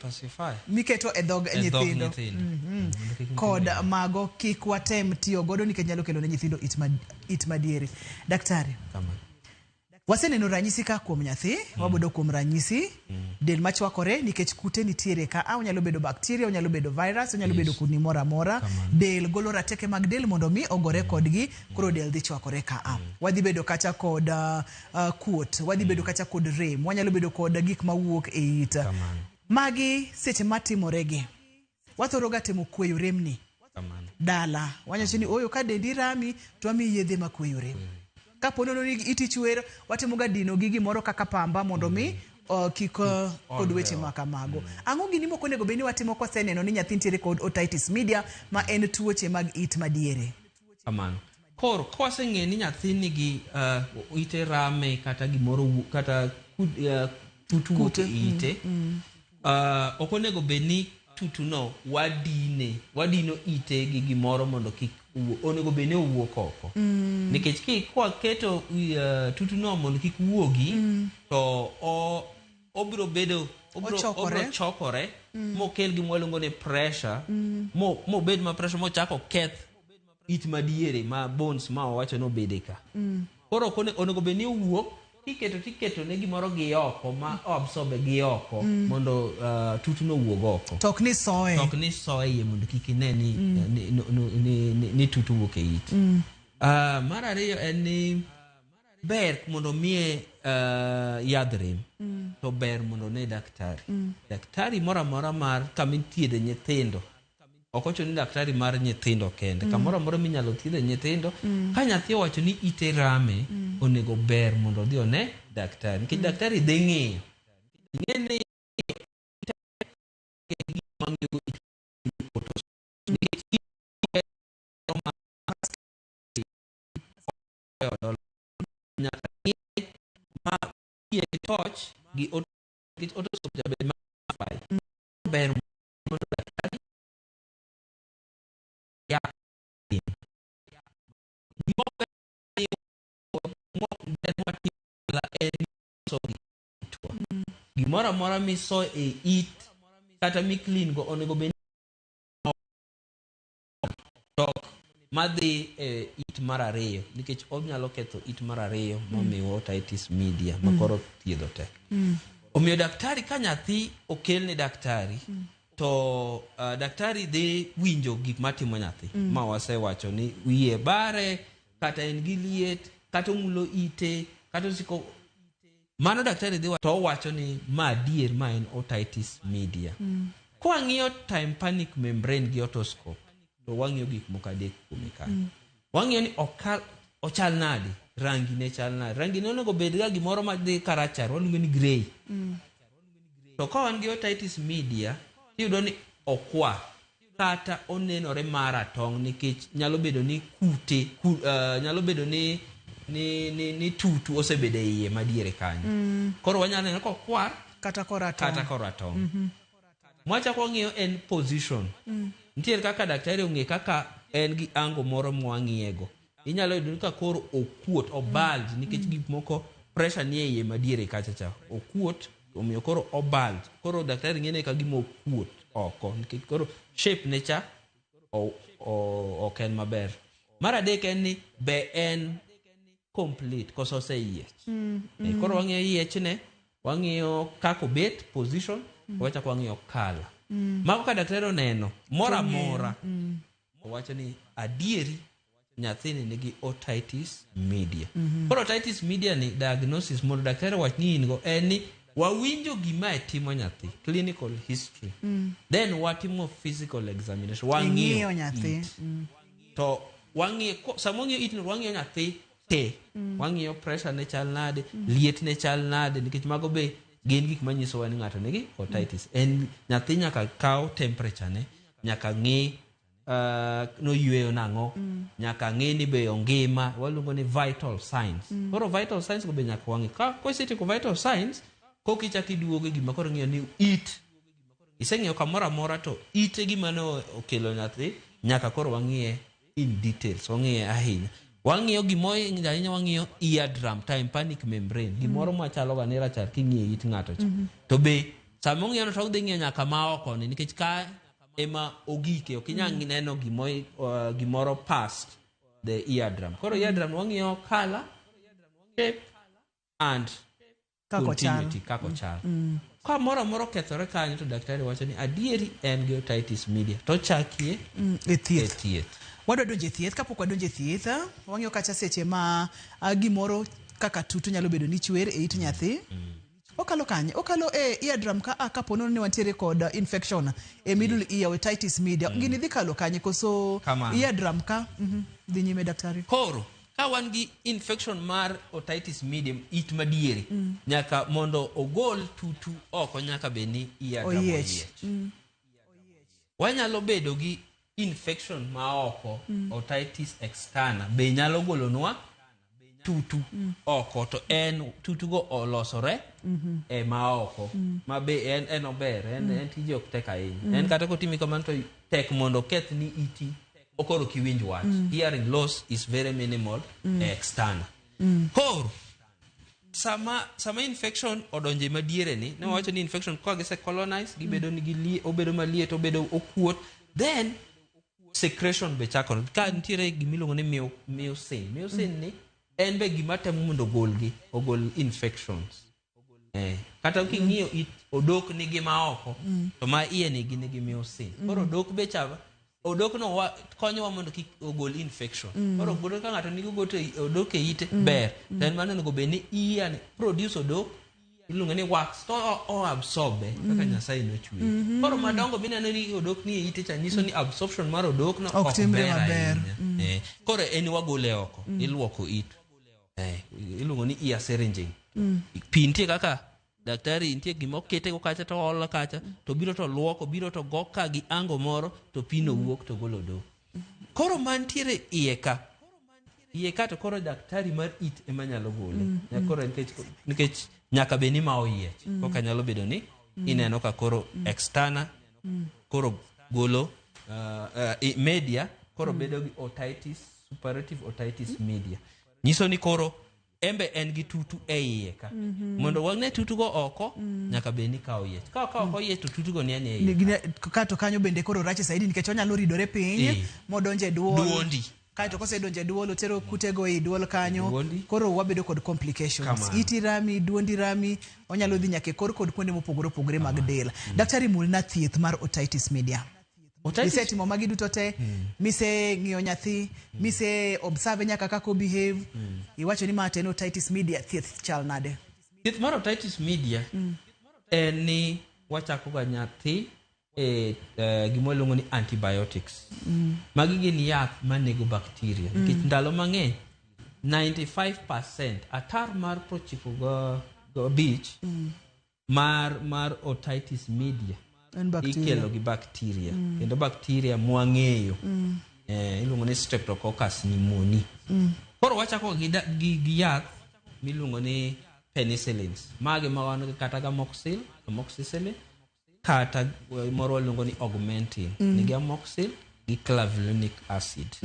Pacifier. Miketo e dhog nyithindo. Kod mago kik watem tiyo godo nikech nyalo kelo ne nyithindo it madiere. Daktari, waseneno ranyisi ka kuom nyathi, wabedo kuom ranyisi, del machwakore nikech kute nitiere ka, onyalo bedo bacteria, onyalo bedo virus, onyalo bedo kudni moro amora. Del golo rateke mag del mondo mi ogore kodgi, koro del dhi chwakore ka. Wadhi bedo kacha kod kuot, wadhi bedo kacha kod rem, wanyalo bedo kod gik mawuok e it. Magi seche matimoregi, wathoro ga temo kweyo remni dala. Wanyacho ni oyo ka dendi rami to wamiyi yedhe makweyo rem. Kapo nono ni iti chwer, watimo ga dino gi gimoro kaka pamba mondo mi Kik kod weche ma kamago. Ang'o gini mok onego bed ni watimo kwaseneno ni nyathi nitiere kod otitis media ma en tuoche mag it madiere? Kamano. Koro kwaseng'eyo ni nyathi nigi ite rame kata gimoro kata tutu wuok e ite, ok onego bed ni tutuno wadine, wadino ite gi gimoro mondo kik wuo, onego bed ni owuok oko. Nikech kwaketo tutuno mondo kik wuogi, to obiro bedo Ochokore. Obiro chokore, mokel gima waluongo ni pressure, mobed ma pressure mochako keth it madiere ma bones ma wawacho ni obede ka. Koro ok onego bed ni owuok, tiketo ne gimoro gi oko ma absorb gi oko mondo tutuno owuog oko. To ok ni soe. To ok ni soe iye mondo kik ine ni tutu wuok e it. Mar ariyo en ni ber mondo miye yadh rem, to ber mondo one daktari. Daktari moro amora mar kama ithiedhe nyithindo. Ok ochuno ni daktari mar nyithindo kende. Kamoro amora minyalo thiedhe nyithindo, ka nyathi owacho ni ite rame, onego ber mondo odhi one daktari. Nikech daktari dhi ng'iyo. Ing'e ni ite gima ng'iyo it nikech ite ma nyaka ng'i ma iye gi torch gi nikech otoscope jaber ma ber mondo daktari ya gima ber watimo en so gi itwa. Gimoro amora miso e it kata mi clean go onego bed tok madhi e it mar ariyo, nikech onyalo ketho it mar ariyo mamiyo otitis media ma koro thiedho tek. Omiyo daktari ka nyathi okelne daktari, to daktari dhi winjo gik matimo nyathi ma wasewacho ni wiye bare, kata en gi liet, kata omulo ite, kata osiko mano daktari dhi to owacho ni ma adier ma en otitis media. Kwang'iyo tympanic membrane gi otoscope, to wang'iyo gik moko adek kuome kanyo. Wang'iyo ni ochal nade, rangi ne chal nade. Rangi ne onego bed ga gimoro madhi karachar, waluonge ni grey. To ka wan gi otitis media, tiyudo ni okwar kata onenore maratong' nikech nyalo bedo ni kute, nyalo bedo ni tutu osebedo e iye madiere kanyo. Koro wanyalo neno kokwar kata koratong'. Kata koratong'. Mwachako wang'iyo en position. Nitiere kaka daktari ong'e kaka en gi angle moro mwang'iyego. Inyalo yudo ni ka koro okuot, obulge, nikech gik moko pressure nie iye madiere kacha cha. Okuot, omiyo koro obulge. Koro daktari ng'e ne ka gima okuot oko, nikech koro shape ne cha ok en maber. Mar adek en ni be en complete koso oseyiech. Koro wang'iyo yiechne, wang'iyo kaka obet, position, wachako wang'iyo colour. Mago ka daktari oneno moro amora, owacho ni adieri nyathini nigi otitis media. Koro otitis media ni diagnosis mondo daktari owach ni in go en ni wawinjo gima e timo nyathi, clinical history. Then watimo physical examination, wang'iyo Ing'iyo nyathi. it. To wang'iyo, sama wang'iyo it no, wang'iyo nyathi te. Wang'iyo pressure ne chal nade, liet ne chal nade, nikech mago be gin gik manyisowa ni ng'ato nigi otitis. En nyathi nyaka kaw temperature ne, nyaka ng'i noyweyo nang'o, nyaka ng'i ni be ongima, waluongo ni vital signs. Koro vital signs go be nyaka wang'i. Ka kosetieko vital signs, koka ichako iduogo e gima koro ing'iyo ni it. Iseng'iyo kamoro amora to ite gima ne okelo nyathi, nyaka koro wang'iye in details, wang'iye ahinya. Wang'iyo gima ohinyo ahinya, wang'iyo eardrum, tympanic membrane, gimoro machalo ga ni rachar king'iyo it ng'ato cha. To be sama ong'iyo no to odhi ng'iyo nyaka ma oko ni, nikech ka ema ogike, ok inyal neno gimoro past the eardrum. Koro eardrum wang'iyo color, shape and Kaka ochal. continuity, kaka ochal. Ka moro amora okethore kanyo to daktari wacho ni adieri en gi otitis media. To ochakie E thieth. e thieth. Wadwa donjo e thieth, kapok wadonjo e thieth, wang'iyo kacha seche ma gimoro kaka tutu nyalo bedo ni chwer e it nyathi. Okalo kanye? Okalo e eardrum ka kapo ni wantiere kod infection e middle ear, otitis media. Gini dhi kalo kanye koso Kamano. eardrum ka? Dhi nyime daktari. Koro Ka wan gi infection mar otitis media, it madiere, nyaka mondo ogol tutu oko nyaka bed ni eardrum Oyiech. oyiech. Wanyalo bedo gi infection ma oko, otitis externa, be nyalo golonwa tutu oko, to en tutugo olosore e ma oko, ma be en ober, en tije ok tek ahinya. En kata kotimi kamano to tek mondo oketh ni iti koro ok iwinj wach. Hearing loss is very minimal e externa. Koro sama infection odonje madiere ni, ne wawacho ni infection ka gise colonize, gibedo ni gilie, obedo maliet, obedo okuot, then secretion be chakore. Ka nitiere gimiluongo ni mucin. Mucin ni en be gima temo mondo ogolgi, ogol infections. Kata king'iyo it odok nigi ma oko, to ma iye nigi nigi mucin. Koro odok be cha, odok no konyowa mondo kik ogol infection. Koro ogol ka ng'ato nigi ogot e odok e ite, ber. To en mano onego bed ni iye ni produce odok, iluongo ni wax, to o absorb kaka Nyasaye nochweye. Koro madongo mineno ni odok ni e ite cha nyiso ni absorption mar odok no Ok ok timre ber maber. ahinya. Koro en wagole oko, iluoko it. Iluongo ni ear syringing. Pi nitie kaka daktari nitie gima okete go kacha to olo kacha, to biro to luoko, biro to go ka gi ango moro, to pino wuok to golo odok. Koro mantiere iye ka, iye ka to koro daktari mar it ema nyalo gole. Koro nikech nyaka bed ni ma oyiech. Koka nyalo bedo ni ineno ka koro externa, koro golo, media, koro bedo gi otitis, suppurative otitis media. Nyiso ni koro embe en gi tutu e iye ka. Mondo wagne tutugo oko, nyaka bed ni ka oyiech. Ka ok oyiech to tutugo ni anie iye. Ka to kanyo bende koro rach saidi nikech onyalo ridore piny, modonje e duol. Duondi. Kaeto kosedonjo e duol, otero kutego ei duol kanyo. Duondi. Koro wabedo kod complications. Kamano. Iti rami, duondi rami, onyalo dhi nyaka e kor kod kuonde mopogore opogore mag del. Daktari, mulna thieth mar otitis media. Otitis Misetimo magi duto te, mise ng'iyo nyathi, mise observe nyaka kaka o behave, iwacho ni ma to en otitis media, thieth chal nade? Thieth mar otitis media en ni wachako ga nyathi e gima waluongo ni antibiotics. Magi gin yath manego bacteria. Nikech ndalo mang'eny 95% atar mar 95 mar otitis media En bacteria. ikelo gi bacteria. Kendo bacteria mwang'eyo, iluongo ni Streptococcus pneumoniae. Koro wachako gi yath miluongo ni penicillins. Magi ma wan gi kata ga amoxicillin, kata moro waluongo ni augmentin. Nigi amoxil gi clavulanic acid.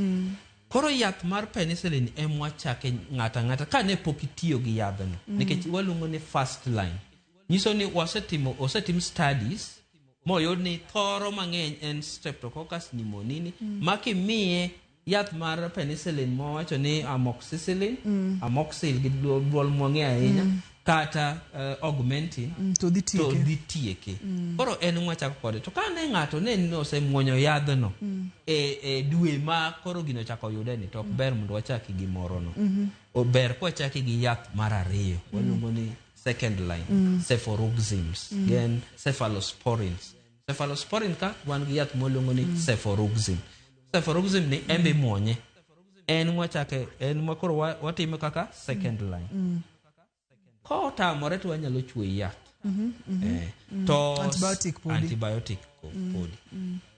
Koro yath mar penicillin em wachake ng'ato ang'ata ka ne pok itiyo gi yadhno. Nikech waluongo ni first line. Nyiso ni osetim studies moyud ni thoro mang'eny en Streptococcus pneumoniae, ma kimiye yath mar penicillin mowacho ni amoxicillin, amoxil gi duol mwang'eyo ahinya, kata augmentin, To dhi to tieke. dhi tieke. Koro en mwachako kode. To ka ne ng'ato ne ni osemuonyo yadhno e dwe ma koro gino ochako yude ni, to ok ber mondo wachaki gi moro no. Ber kwachaki gi yath mar ariyo, waluongo ni second line, cefuroxime, gen cephalosporins. Cephalosporin ka wan gi yath mwaluongo ni cefuroxime. Cefuroxime ni en be imuonye. En mwachake, en ma koro watime kaka second line. Kotamore to wanyalo chwoyi yath. To Antibiotic podi. Antibiotic podi.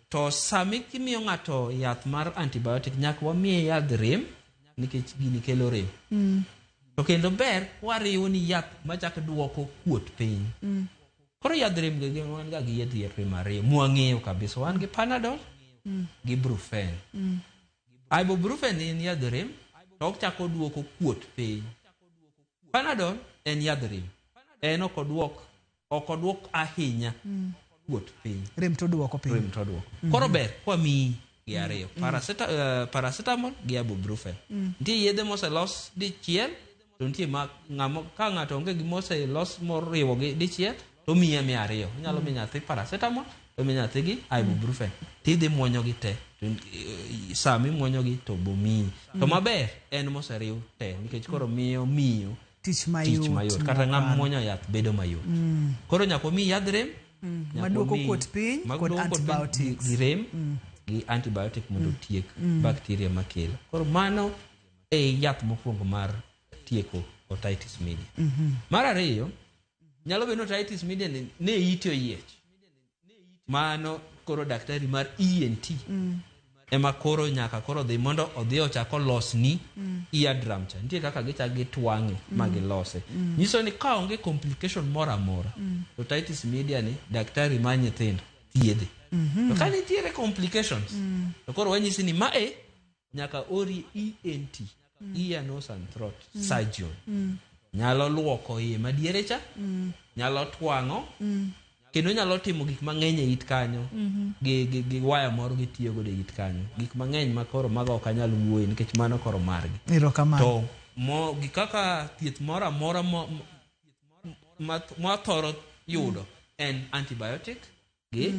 To sami kimiyo ng'ato yath mar antibiotic, nyaka wamiye yadh rem, nikech gini kelo rem. To kendo ber wariwo ni yath machak duoko kuot piny. Koro yadh rem gi wan ga gi yedhe rem ariyo mwang'eyo kabisa. Wan gi Panadol gi Brufen. Ibuprofen en yadh rem to ok chak oduoko kuot piny. Panadol en yadh rem. En ok oduok ahinya kuot piny. Rem to duoko piny. Rem to duoko. Koro ber kwamiyi gi ariyo. Paracetamol gi ibuprofen. Nitie yedhe moselos dichiel, to nitie ma ka ng'ato onge gi moselos moriwo gi dichiel, to miye miya ariyo. Onyalo miyo nyathi paracetamol, to miyo nyathi gi ibuprofen. Tidhi muonyo gi te. To sama imuonyo gi to bomiyi. To maber en moseriw te, nikech koro miyo miyo Tich mayot. Tich mayot. Kata ng'ama mokalo. muonyo yath bedo mayot. Koro nyaka omiyi yadh rem, nyaka Maduoko omiyi kuot piny mag kod duoko kuot piny antibiotics. gi rem, gi antibiotic mondo otiek bacteria makelo. Koro mano E yath mokwongo mar tieko otitis media. Mar ariyo, nyalo bedo ni otitis media ni ne ite oyiech. Mano koro daktari mar ENT ema koro nyaka koro dhi mondo odhi ochak olosni eardrum cha. Nitie kaka gichak gitwang'e ma gilose. Nyiso ni ka onge complication moro amora, otitis media ni daktari mar nyithindo thiedhe. To ka nitiere complications, to koro wanyisi ni ma e nyaka ori ENT, ear, nose and throat surgeon. Nyalo luoko iye madiere cha, nyalo twang'o, kendo nyalo timo gik mang'eny e it kanyo. Gi waya moro gitiyo godo e it kanyo. Gik mang'eny ma koro mago ok anyal wuoye nikech mano koro margi. Erokamano. To mo, gi kaka thieth moro amora ma thoro yudo en antibiotic gi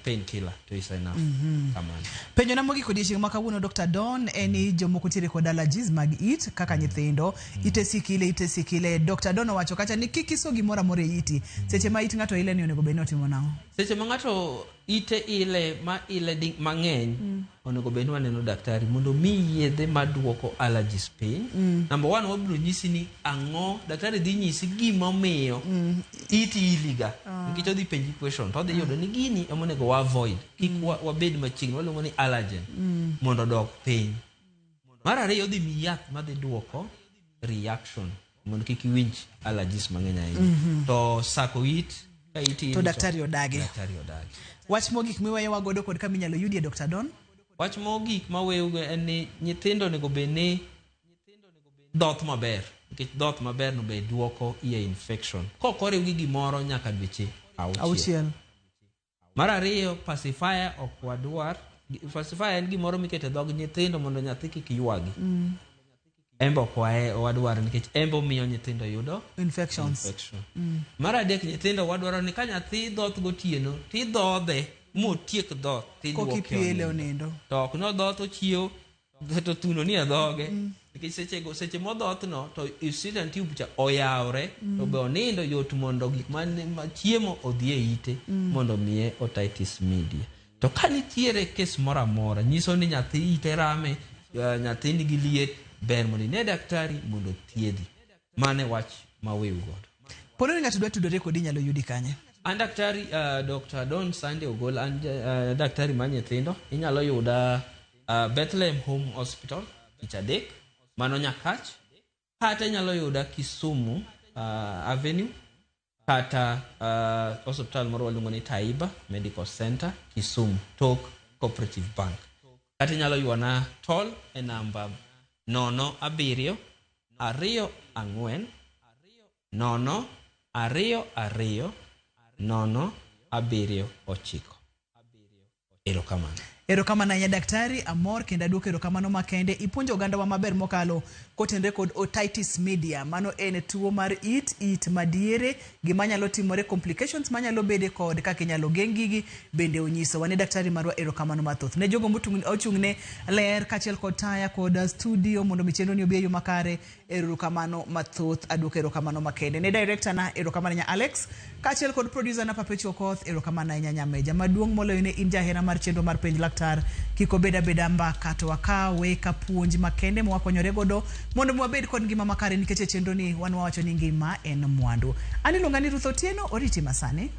painkiller to is enough. Kamano. Penjo na mogik odiechieng' ma kawuono Dr. Don en ni jomoko nitiere kod allergies mag it kaka nyithindo ite sikile ite sikile. Dr. Don owacho kacha ni kik iso gimoro amora e iti. Seche ma it ng'ato ile ni onego bed ni otimo nang'o? Seche ma ng'ato ite ile ma ile di mang'eny onego bed ni waneno daktari mondo mi yedhe maduoko allergies piny. Number one, wabiro nyisi ni ang'o daktari dhi nyisi gimomiyo iti iliga nikech odhi penji question to odhi yudo ni gini ema onego wa avoid kik wabed machiegni waluongo ni allergen mondo odok piny. Mar ariyo odhi miyi yath madhi duoko reaction mondo kik iwinj allergies mang'eny ahinya. To sako it ka iti To daktari odagi. Daktari odagi. Wach mogik miweyowa godo kod kama inyalo yudie Dr. Don? Wach mogik maweyugo en ni nyithindo onego bed ni dhoth maber nikech dhoth maber no be duoko ear infection kok oriw gi gimoro nyaka dweche 6. 6. Mar ariyo, pacifier ok wadwar. Pacifier en gimoro miketo e dhog nyithindo mondo nyathi kik ywagi. En be ok wadwar nikech en be omiyo nyithindo yudo Infections. infection. Mar adek, nyithindo wadwaro ni ka nyathi dhoth gotieno tidhodhe motiek dhoth Koki tiduoke piele onindo. onindo. To ok nodhoth ochiew to thuno nie dhoge nikech seche seche modhoth no to eustachian tube cha oyawre to be onindo yot mondo gik ma chiemo odhi e ite mondo miye otitis media. To ka nitiere kes moro amora nyiso ni nyathi ite rame, nyathi nigi liet, ber mondo ine daktari mondo thiedhi. Mano e wach ma wewu godo. Pono ni ng'ato dwa tudore kodi inyalo yudi kanye? An daktari Dr. Don Sunday Ogol, an daktari mar nyithindo. Inyalo yuda Bethlehem Home Hospital, tich adek, mano Nyakach. Kata inyalo yuda Kisumu Avenue, kata osiptal moro waluongo ni Taiba Medical Center, Kisumu, tok Cooperative Bank. Kata inyalo ywana tol e namba 07 24 0 2 2 0 7 9. Erokamano. Erokamano ahinya daktari, amor kendo aduoko erokamano makende. Ipuonjo ogandawa maber mokalo kotenore kod otitis media. Mano en tuo mar it, it madiere, gima nyalo timore, complications manyalo bede kod kaka inyalo geng' gigi bende onyisowa. Ne daktari marwa erokamano mathoth. Ne jogo mochung' ne ler kaachiel kod taya kod studio mondo mi chenro ni obi e yo makare, erokamano mathoth, aduoko erokamano makende. Ne director na erokamano ahinya Alex, kaachiel kod producer na Perpetual Okoth, erokamano ahinya Nyameja. Maduong' moloyo ne in jahera mar chenro mar Penj Laktar, kik obed abeda mbaka to wakawe ka puonj makende ma wakonyore godo mondo mi wabed kod ngima makare nikech e chenro ni wan wawacho ni ngima en mwandu. An iluonga ni Ruth Otieno, oriti masani.